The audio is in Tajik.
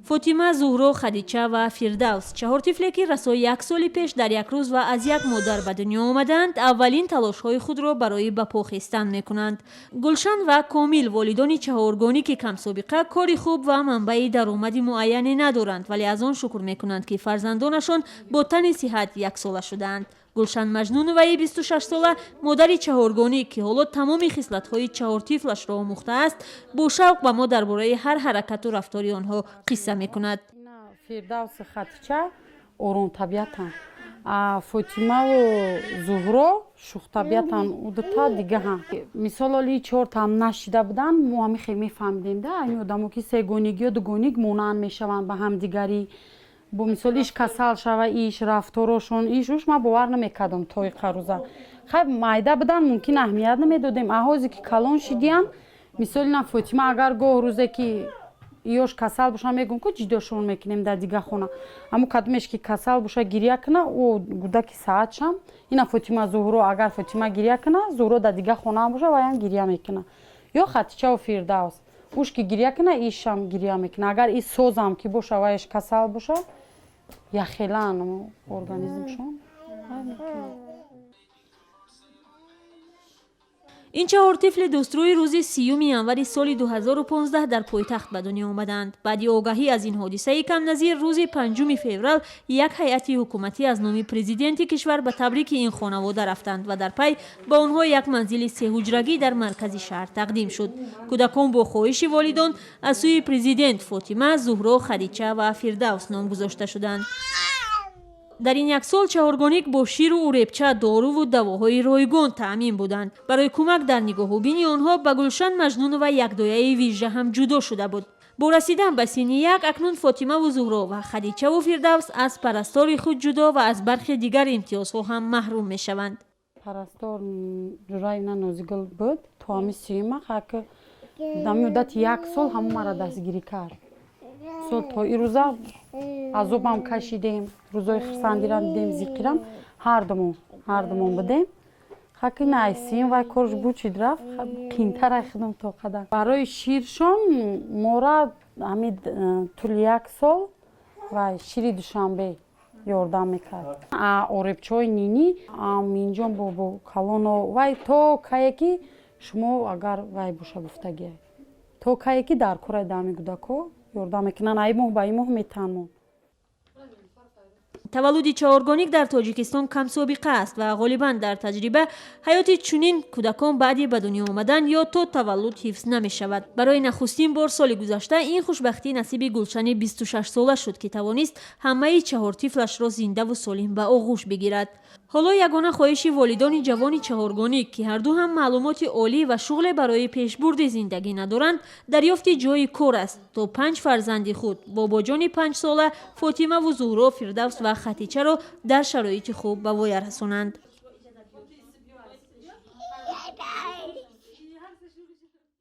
Фотима, Зуҳро, Хадича ва Фирдавс, чаҳор тифле, ки расо як соли пеш дар як рӯз ва аз як модар ба дунё омадаанд, аввалин талошҳои худро барои ба по хестан мекунанд. Гулшан ва Комил, волидони чаҳоргонӣ, ки камсобиқа, кори хуб ва манбаи даромади муайяне надоранд, вале аз он шукр мекунанд, ки фарзандонашон бо тани сиҳат яксола шудаанд. Гулшан Маҷнуноваи 26сола, модари чаҳоргонӣ, ки ҳоло тамоми хислатҳои чаҳор тифлашро омӯхтааст, бо шавқ ба мо дар бораи ҳар ҳаракату рафтори онҳо қисса мекунад. Фирдавси, Хатича оромтабиатанд, Фотимаву Зуҳро шӯхтабиатанд, дута дигаҳанд. Мисол, оли чортаам нашида буданд, мо ҳами хел мефаҳмидем да, ами одамо, ки сегоник ё дугоник монанд мешаванд ба ҳамдигарӣ. Бо мисол, иш касал шава, иш рафторошон, иш уш, ман бовар намекардам то иқа рӯза. Хай, майда будан, мумкин, аҳамият намедодем. Аҳозе ки калон шидиян, мисол, ина Фотима агар гоҳ рӯзе ки ёш касал боша, мегӯм, ку ҷидошон мекунем дар дига хона, аммо кадомеш ки касал боша, гиря куна, ӯ гудаки саатшам, ина Фотима, Зуҳро, агар Фотима гиря куна, Зуҳро дар дига хона боша, ваям гиря мекуна. Ё Хатичаву Фирдавс, уш ки гиря куна, ишам гиря мекуна. Агар и созам ки боша, ваяш касал боша, яхелан организмшон. Ин чаҳор тифли дӯстрӯи рӯзи 30-юми январи соли 2015 дар пойтахт ба дунё омаданд. Баъди огаҳӣ аз ин ҳодисаи камназир, рӯзи 5-уми феврал як ҳайати ҳукуматӣ аз номи президенти кишвар ба табрики ин хонавода рафтанд ва дар пай ба онҳо як манзили сеҳуҷрагӣ дар маркази шаҳр тақдим шуд. Кӯдакон бо хоҳиши волидон аз сӯи президент Фотима, Зуҳро, Хадича ва Фирдавс ном гузошта шуданд. Дар ин як сол чаҳоргоник бо ширу уребча, доруву давоҳои ройгон таъмин буданд. Барои кӯмак дар нигоҳубини онҳо ба Гулшан Маҷнунова як дояи вижа ҳам ҷудо шуда буд. Бо расидан ба синни як, акнун Фотимаву Зуҳро ва Хадичаву Фирдавс аз парастори худ ҷудо ва аз бархе дигар имтиёзҳо ҳам маҳрум мешаванд. Парастор Ҷураевна Нозигул буд то ҳами сиюма. Хаки дар муддати як сол ҳамон мара дастгирӣ кард. Сол то ирӯза азобам кашидем, рӯзои хурсандирам дидем, зиқирам, ҳардумон будем. Хаки найсим вай корш бучид, рафт, қинтара худам то қадар. Барои ширшон мора ҳами тӯли як сол вай шири Душанбе ёрдам мекард, оребчаҳои нини Аминҷон бобо калоно вай то кае ки шумо агар вай боша, гуфтагия, то кае ки дар кораи дами гудако ёрдам мекунанд, ай моҳ ба ин моҳ метаҳанмон. Таваллуди чаҳоргоник дар Тоҷикистон камсобиқа аст ва ғолибан дар таҷриба ҳаёти чунин кӯдакон баъди ба дунё омадан ё то таваллуд ҳифз намешавад. Барои нахустин бор соли гузашта ин хушбахтӣ насиби Гулшани 26сола шуд, ки тавонист ҳамаи чаҳор тифлашро зиндаву солим ба оғӯш бигирад. Ҳоло ягона хоҳиши волидони ҷавони чаҳоргоник, ки ҳарду ҳам маълумоти олӣ ва шуғле барои пешбурди зиндагӣ надоранд, дарёфти ҷойи кор аст, то панҷ фарзанди худ, бобоҷони 5сола, Фотимаву Зуҳро, Фирдавс ва Хатичаро дар шароити хуб ба воя расонанд.